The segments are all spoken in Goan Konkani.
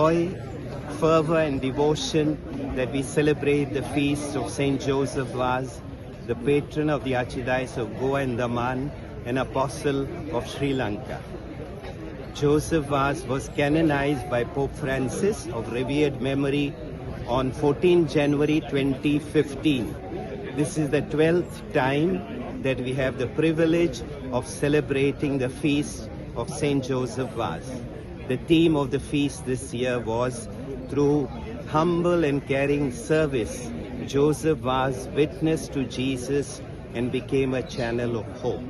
joy, fervor, and devotion that we celebrate the feast of Saint Joseph Vaz, the patron of the Archdiocese of Goa and Daman and apostle of Sri Lanka. Joseph Vaz was canonized by Pope Francis of revered memory on 14 January 2015. This is the 12th time that we have the privilege of celebrating the feast of Saint Joseph Vaz. The theme of the feast this year was through humble and caring service, Joseph Vaz witnessed to Jesus and became a channel of hope.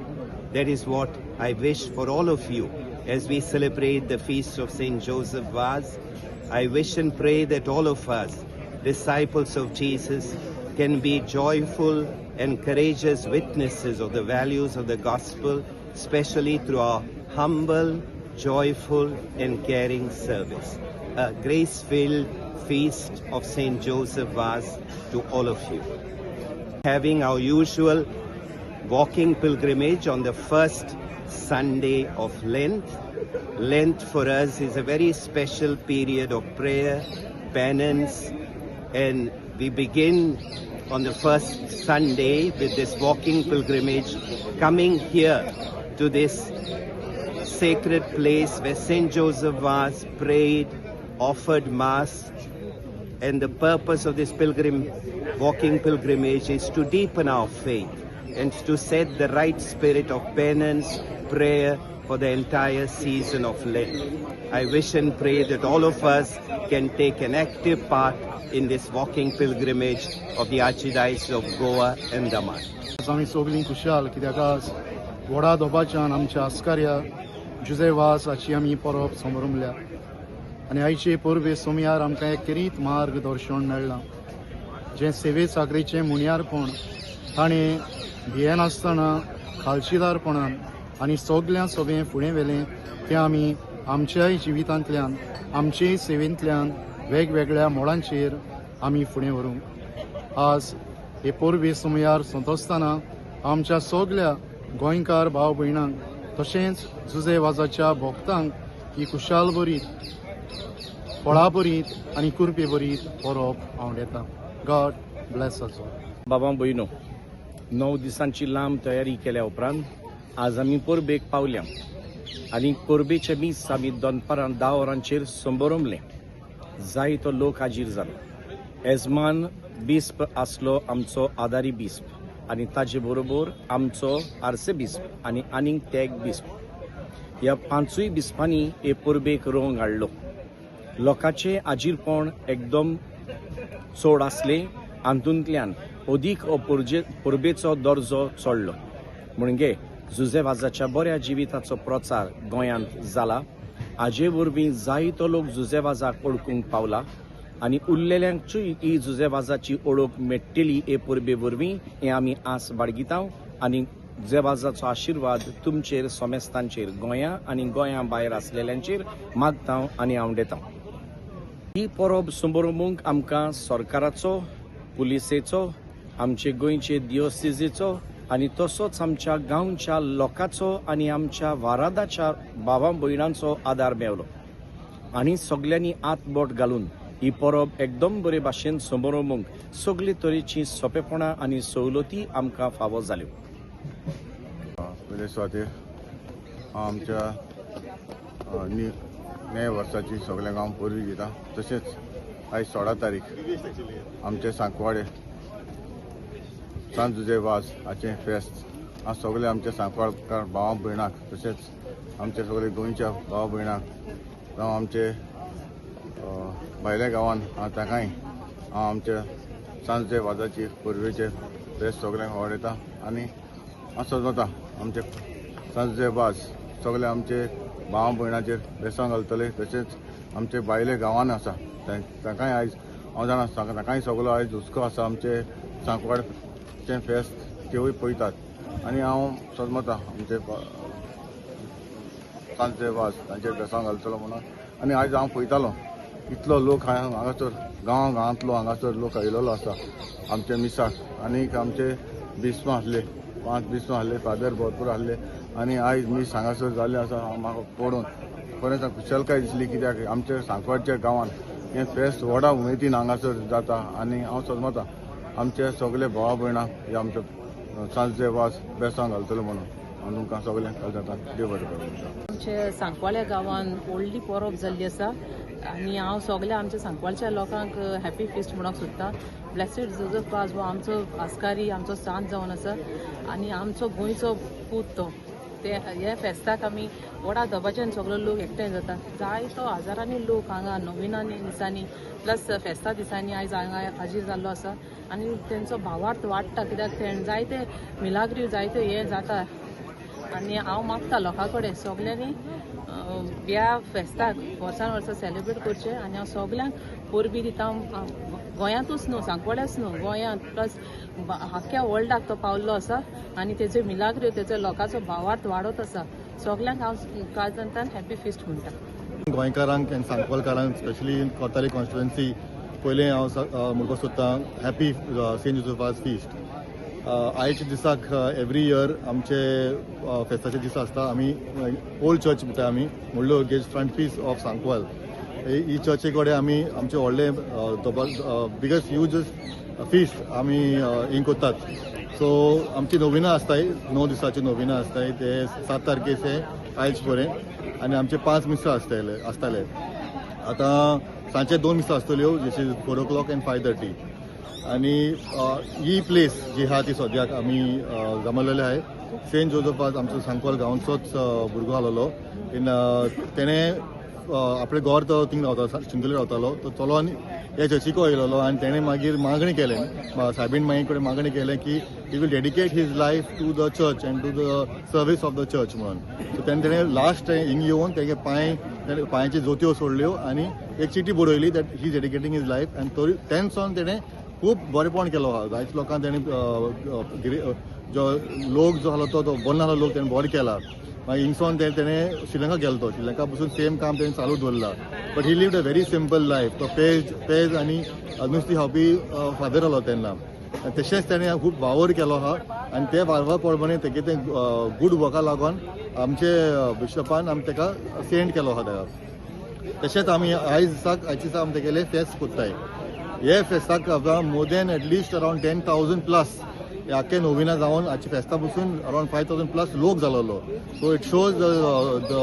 That is what I wish for all of you as we celebrate the feast of Saint Joseph Vaz. I wish and pray that all of us, disciples of Jesus, can be joyful and courageous witnesses of the values of the gospel, especially through our humble, joyful, and caring service. A grace filled feast of Saint Joseph Vaz to all of you. Having our usual walking pilgrimage on the first Sunday of Lent. Lent for us is a very special period of prayer, penance, and we begin on the first Sunday with this walking pilgrimage, coming here to this sacred place where Saint Joseph Vaz prayed, offered Mass, and the purpose of this pilgrim walking pilgrimage is to deepen our faith and to set the right spirit of penance, prayer for the entire season of Lent. I wish and pray that all of us can take an active part in this walking pilgrimage of the Archdiocese of Goa and Daman. आज आमी सगळीं खुशाल कित्याक आज व्हडा दबाज्यान आमच्या आस्कार्या जुजे वास हाची आमी परब समरमल्या आनी आयचे परबे सोमयार आमकां एक खेरीत मार्गदर्शन मेळ्ळां, जें सेवे चाकरेचें मुण्यारपण ताणें भियेनासतना खालशीदारपणान आनी सगल्यां सोबें फुडें व्हेलें, तें आमी आमच्याय जिवितांतल्यान, आमचेय सेवेंतल्यान वेगवेगळ्या मोडांचेर आमी फुडें व्हरूंक. आज हे परबे समयार संतोसतना आमच्या सगल्या गोंयकार भाव भयणांक तशेंच जुजे वाजाच्या भक्तांक ही खुशाल बरीत, फळा बरीत आनी कुरपे बरीत परब आंवडेता. गॉड ब्लेस अस. बाबा भयणो, 9 दिसांची लांब तयारी केल्या उपरांत आज आमी परबेक पावल्या आनी परबेचे मीस आमी दनपारां 10 वरांचेर संबरमलें. जायतो लोक हाजीर जालो. एजमान बिस्प आसलो आमचो आदारी बिस्प आनी ताजे बरोबर आमचो आर्से बिस्प आनी आनीक तेग बिस्प. ह्या पांचूय बिस्पांनी हे परबेक रंग हाडलो. लोकांचें हाजीरपण एकदम चड आसलें. हातूंतल्यान अदीक हो परबेचो दर्जो चडलो. म्हणजे जुजे वाजाच्या बऱ्या जिविताचो प्रचार गोंयांत जाला. हाजे वरवीं जायतो लोक जुजे वाजाक वळखूंक पावला आनी उरलेल्यांकूय ही जुजे वाजाची ओळख मेळटली हे परबे वरवीं हें आमी आस बाळगिता आनी जुजे वाजाचो आशिर्वाद तुमचेर समेस्तांचेर, गोंया आनी गोंया भायर आसलेल्यांचेर मागता आनी आंवडेता. ही परब समरोवंक आमकां सरकाराचो, पुलिसेचो, आमचे गोंयचे दिओसिजीचो आनी तसोच आमच्या गांवच्या लोकांचो आनी आमच्या वारादाच्या भावा भयणांचो आदार मेवलो आनी सगल्यांनी हात बोट घालून ही परब एकदम बरे भाशेन समरोवंक सगळे तरेची सोंपेपणां आनी सवलती आमकां फावो जाल्यो. पयले सुवातेर हांव आमच्या नव्या वर्साची सगल्यांक हांव परबी दिता. तशेंच आयज 16 तारीख आमचे सांकवाळे सांत जुजे वाज हाचें फेस्त. हांव सगळे आमच्या सांकवाळकार भावा भयणाक, तशेंच आमच्या सगळे गोंयच्या भावा भयणाक, जावं आमचे भायल्या गांवान हांव तांकांय हांव आमच्या सांत जुजे वाजाची परबेचे फेस्त सगल्यांक आवडटा. आनी हांव समजता आमचे सांत जुजे वाज सगळे आमचे भावा भयणाचेर बेसांव घालतले. तशेंच आमचे भायले गांवान आसा तांकांय आयज हांव जाणा, तांकांय सगलो आयज हुस्को आसा. आमचे सांकवाडचें फेस्त तेवूय पळयतात आनी हांव समजता आमचे सांत जुजे वाज तांचेर बेसांव घालतलो म्हणून. आनी आयज हांव पळयतालो, इतलो लोक हांगासर गांवा गांवांतलो हांगासर लोक आयिल्लो आसा आमच्या मिसाक. आनीक आमचे बिस्म आसले, पांच बिस्म आसले, फादर भरपूर आसले आनी आयज मीस हांगासर जाल्लें आसा. हांव म्हाका पळोवन खरेंच खुशालकाय दिसली कित्याक आमच्या सांकवाळच्या गांवांत हें फेस्त व्हडा उमेदीन हांगासर जाता आनी हांव समजता आमचे सगळे भावा भयणां हे आमच्या सांत जुझे वाज बेसांव घालतलो म्हणून हांव तुमकां सगळ्यांक जाता. देव बरें करूं. आमच्या सांकवाळ्या गांवान व्हडली परब जाल्ली आसा आनी हांव सगल्या आमच्या सांकवाळच्या लोकांक हॅपी फिस्ट म्हणूंक सोदता. ब्लेसीड जोजफ वाज हो आमचो आस्कारी, आमचो सांत जावन आसा आनी आमचो गोंयचो पूत तो. ते हे फेस्ताक आमी व्हडा दबाज्यान सगलो लोक एकठांय जाता. जायतो हजारांनी लोक हांगा नविनांनी दिसांनी प्लस फेस्ता दिसांनी आयज हांगा हाजीर जाल्लो आसा आनी तेंचो भावार्थ वाडटा कित्याक ते जायते मिलाग्री जायते हे जाता. आनी हांव मागता लोकां कडेन सगल्यांनी ह्या फेस्ताक वर्सान वर्सा सेलिब्रेट करचें आनी हांव सगल्यांक परबीं दिता. गोंयांतूच न्हू, सांकवाळ्याच न्हू, गोंयांत प्लस आख्ख्या वर्ल्डाक तो पावल्लो आसा आनी तेजे मिलाग्र्यो तेजो लोकांचो भावार्थ वाडत आसा. सगल्यांक हांव काळजांतल्यान हॅपी फिस्ट म्हणटा. गोंयकारांक आनी सांकवालकारांक स्पेशली इन कोतारी कॉन्स्टिट्युएन्सी पयलें हांव म्हणपाक सोदता happy Saint Joseph Vaz feast. आयच्या दिसाक एवरी इयर आमचे फेस्ताचे दीस आसता. आमी ओल्ड चर्च म्हणटा आमी व्हडलो gauge front piece of Sancoale ही चर्ची कडेन आमी आमचे व्हडले बिगेस्ट ह्यूज फिस्ट आमी हिंग करतात. सो आमची नोविना आसताय, 9 दिसाची नोविना आसताय, ते 7 तारखेचे आयज पर्यंत आनी आमचे 5 मिसां आसताले. आतां सांजचे 2 मिसां आसतल्यो, जशी 4 o'clock and 5:30. आनी ही प्लेस जी आहा ती सद्याक आमी जमलेले आहे. सेंट जोजफ वाज आमचो सांकवाल गांवचोच भुरगो आसलेलो. इन तेणें आपले घर तो थिंग रावतालो, चिंतोली रावतालो. तो चलोन ह्या चर्चीको येयलेलो आनी तेणें मागीर मागणी केलें सायबीण माई कडेन मागणी केलें की he will dedicate his life to the church and to the service of the church म्हणून. सो तेणें लास्ट हिंग येवन तेगे पांयाच्यो जोत्यो सोडल्यो आनी एक चिटी बरयली that he dedicating his life. आनी तरी तेन्ना तेणें खूब बरेपण केलो आहा. जायते लोकांक तेणें जो लोक जो आसलो तो बरो नासलो लोक तेणें बरो केला. मागीर हिंगसोन तेणें श्रीलंका गेलो, तो श्रीलंका पसून सेम काम तेणें चालू दवरला. But he lived a very simple life. तो पेज आनी नुस्तीं खावपी फादर आसलो तेन्ना. तशेंच तेणें खूब वावर केलो आहा आनी ते वावर प्रमाणे तेगे तें गूड वर्का लागून आमचे बिशपान आमी तेका सेंट केलो आहा तेका. तशेंच आमी आयज दिसाक आयच्या दिसा आमी तेगेले फेस्त करताय. हे फेस्ताक more than at least around 10,000 plus आख्खे नोविना जावन आजच्या फेस्ता पसून अरावंड 5,000 प्लस लोक जालोलो. So it shows the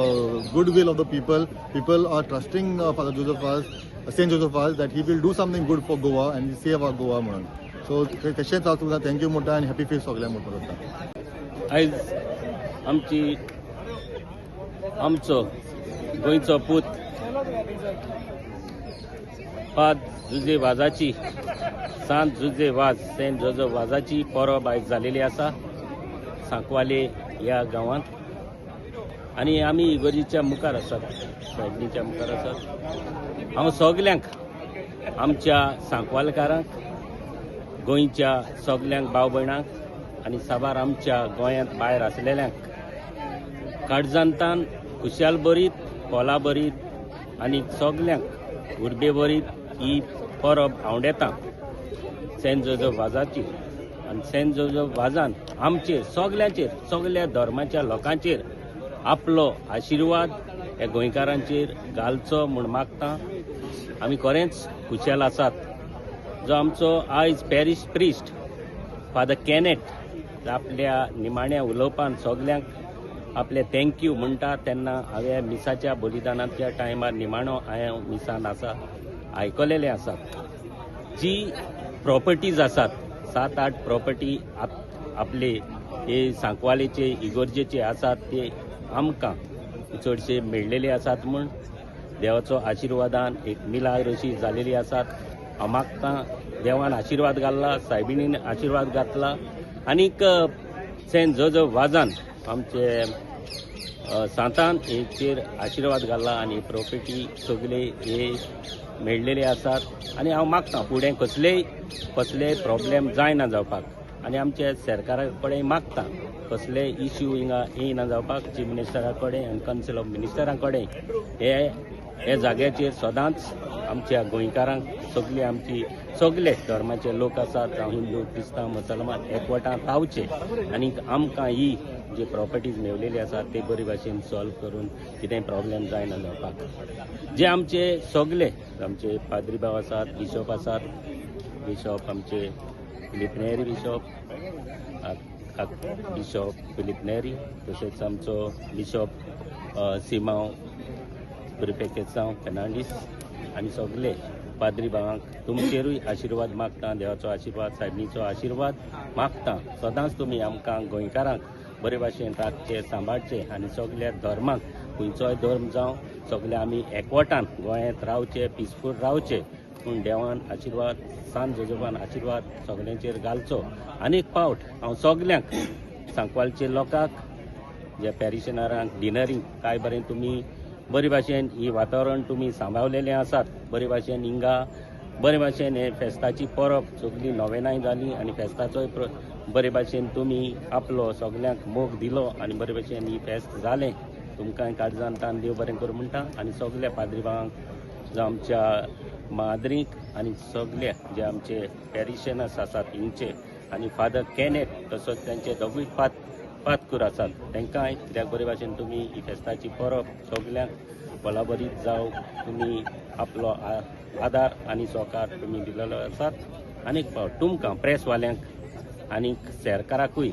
good will of the people. People are trusting Father Joseph Vaz, Saint Joseph Vaz, that he will do something good for Goa and save our Goa म्हणून. सो तशेंच हांव तुमकां thank you म्हणटा आनी हॅपी फिस्ट सगळ्यांक म्हणपाक सोदता. आयज आमचो गोंयचो पूत फाद जुझे वाजाची, सांत जुझे वाज, सेंट जोजफ वाजाची परब आयज जालेली आसा सांकवाले ह्या गांवांत. आनी आमी इगर्जीच्या मुखार आसात, सायबणीच्या मुखार आसात. हांव सगल्यांक आमच्या सांकवालकारांक, गोंयच्या सगल्यांक भाव भयणांक आनी साबार आमच्या गोंयांत भायर आसलेल्यांक काळजांतान खुशाल बरीत, कोला बरीत आनी सगल्यांक उर्बे बरीत ही परब आंवडेता सेंट जोजफ वाजाची. आनी सेंट जोजफ वाजान आमचेर सगल्यांचेर, सगल्या धर्माच्या लोकांचेर आपलो आशिर्वाद ह्या गोंयकारांचेर घालचो म्हूण मागता. आमी खरेंच खुशाल आसात. जो आमचो आयज पॅरीश प्रिस्ट फादर कॅनेट आपल्या निमाण्या उलोवपान सगल्यांक आपले thank you म्हणटा तेन्ना हांवें मिसाच्या बलिदानाच्या टायमार निमाणो हांवें मिसान आसा आयकलेलें आसात. जी प्रॉपर्टीज आसात, 7-8 प्रॉपर्टी आपले हे सांकवालेचे इगर्जेचे आसात ते आमकां चडशे मेळ्ळेले आसात म्हूण देवाचो आशिर्वादान एक मिलाग्र अशी जालेली आसात. हांव मागता देवान आशिर्वाद घातला, सायबिणीन आशिर्वाद घातला आनीक सेंट जोजफ वाजान आमचे सांतान हेचेर आशिर्वाद घातला आनी प्रॉपर्टी सगळे हे मेळ्ळेले आसात. आनी हांव मागता फुडें कसलेय प्रॉब्लेम जायना जावपाक आनी आमच्या सरकारा कडेन मागता कसलेय इश्यू हिंगा येयना जावपाक. चीफ मिनिस्टरा कडेन आनी कावन्सील ऑफ मिनिस्टरा कडेन हे जाग्याचेर सदांच आमच्या गोंयकारांक सगळे आमची सगळे धर्माचे लोक आसात, जावं हिंदू, क्रिस्तांव, मुसलमान एकवटान रावचे आनी आमकां ही जे प्रॉपर्टीज मेवलेली आसात ते बरे भाशेन सॉल्व करून कितेंय प्रॉब्लेम जायना जावपाक. जे आमचे सगले आमचे पाद्री भाव आसात, बिशॉप आसात, बिशॉप आमचे फिलीप नेरी बिशॉप, बिशॉप फिलीप नेरी, तशेंच आमचो बिशॉप सिमांव प्रिपेकेसांव फेर्नांडीस आनी सगले पाद्री भावांक तुमचेरूय आशिर्वाद मागता, देवाचो आशिर्वाद, सायबीचो आशिर्वाद मागता. सदांच तुमी आमकां गोंयकारांक बरे भाशेन राखचे, सांबाळचे आनी सगल्या धर्माक, खंयचोय धर्म जावं, सगळे आमी एकवटान गोंयांत रावचे, पिसफूल रावचे. पूण देवान आशिर्वाद, सान जोजोफान आशिर्वाद सगल्यांचेर घालचो. आनी एक फावट हांव सगल्यांक सांकवालचे लोकांक, जे पॅरिशनरांक, डिनरींक काय बरें तुमी बरे भाशेन ही वातावरण तुमी सांबाळलेलें आसात. बरे भाशेन हिंगा बरे भाशेन हे फेस्ताची परब सगळी नोवेनाय जाली आनी फेस्ताचोय बरे भाशेन तुमी आपलो सगल्यांक मोग दिलो आनी बरे भाशेन ही फेस्त जालें. तुमकां काळजान तान देव बरें करूं म्हणटा. आनी सगल्या पाद्री भावांक, जावं आमच्या माद्रीक आनी सगळे जे आमचे पॅरिशनर्स आसात हिंगचे आनी फादर कॅनेट तसोच तांचे दोगूय पातकूर आसात तांकांय, कित्याक बरे भाशेन तुमी ही फेस्ताची परब सगल्यांक बलाबरीत जावं तुमी आपलो आदार आनी सहकार तुमी दिलेलो आसात. आनीक फावट तुमकां प्रेसवाल्यांक आनीक सरकाराकूय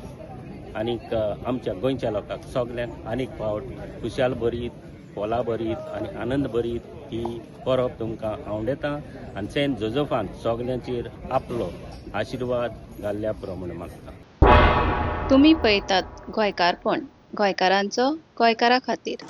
आनीक आमच्या गोंयच्या लोकांक सगल्यांक आनीक फावट खुशाल भरीत, फोला भरीत आनी आनंद भरीत ही परब तुमकां आवडटा आनी सेंट जोजोफान सगल्यांचेर आपलो आशिर्वाद घाल्ल्या पुरो म्हूण मागता. तुमी पळयतात गोंयकारपण, गोंयकारांचो गोंयकारा खातीर.